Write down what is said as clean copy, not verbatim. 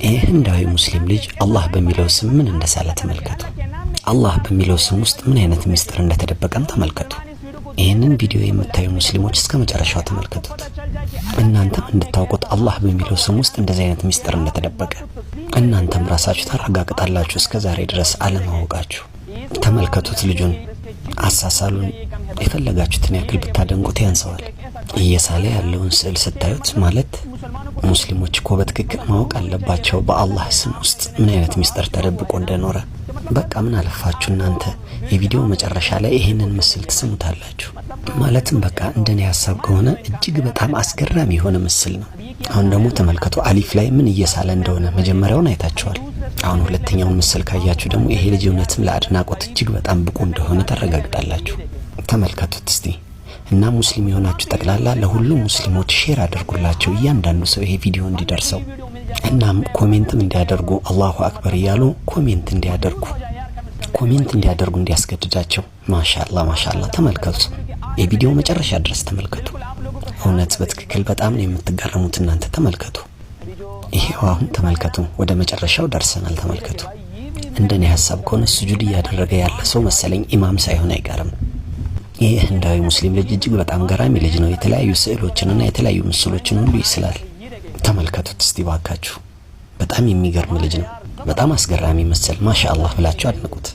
ይህ ህንዳዊ ሙስሊም ልጅ አላህ በሚለው ስም ምን እንደሳለ ተመልከቱ። አላህ በሚለው ስም ውስጥ ምን አይነት ምስጢር እንደተደበቀም ተመልከቱ። ይህንን ቪዲዮ የምታዩ ሙስሊሞች እስከ መጨረሻው ተመልከቱት። እናንተም እንድታውቁት አላህ በሚለው ስም ውስጥ እንደዚህ አይነት ምስጢር እንደተደበቀ እናንተም ራሳችሁ ታረጋግጣላችሁ። እስከ ዛሬ ድረስ አለማወቃችሁ። ተመልከቱት ልጁን አሳሳሉን፣ የፈለጋችሁትን ያክል ብታደንቁት ያንሰዋል። እየሳለ ያለውን ስዕል ስታዩት ማለት ሙስሊሞች እኮ በትክክል ማወቅ አለባቸው በአላህ ስም ውስጥ ምን አይነት ሚስጥር ተደብቆ እንደኖረ። በቃ ምን አለፋችሁ እናንተ የቪዲዮ መጨረሻ ላይ ይህንን ምስል ትስሙታላችሁ። ማለትም በቃ እንደኔ ሀሳብ ከሆነ እጅግ በጣም አስገራሚ የሆነ ምስል ነው። አሁን ደግሞ ተመልከቱ አሊፍ ላይ ምን እየሳለ እንደሆነ መጀመሪያውን አይታችኋል። አሁን ሁለተኛውን ምስል ካያችሁ ደግሞ ይሄ ልጅ እውነትም ለአድናቆት እጅግ በጣም ብቁ እንደሆነ ታረጋግጣላችሁ። ተመልከቱት እስቲ። እና ሙስሊም የሆናችሁ ጠቅላላ ለሁሉም ሙስሊሞች share አድርጉላቸው፣ እያንዳንዱ ሰው ይሄ ቪዲዮ እንዲደርሰው። እናም comment ም እንዲያደርጉ አላሁ አክበር እያሉ comment እንዲያደርጉ እንዲያስገድዳቸው። ማሻላ ማሻላ። ተመልከቱ፣ የቪዲዮ መጨረሻ ድረስ ተመልከቱ። እውነት በትክክል በጣም ነው የምትገረሙት እናንተ ተመልከቱ። ይሄው አሁን ተመልከቱ፣ ወደ መጨረሻው ደርሰናል። ተመልከቱ። እንደኔ ሀሳብ ከሆነ ስጁድ እያደረገ ያለ ሰው መሰለኝ፣ ኢማም ሳይሆን አይቀርም። ይህ ህንዳዊ ሙስሊም ልጅ እጅግ በጣም ገራሚ ልጅ ነው። የተለያዩ ስዕሎችንና የተለያዩ ምስሎችን ሁሉ ይስላል። ተመልከቱት እስቲ ባካችሁ። በጣም የሚገርም ልጅ ነው። በጣም አስገራሚ ምስል። ማሻ አላህ ብላችሁ አድንቁት።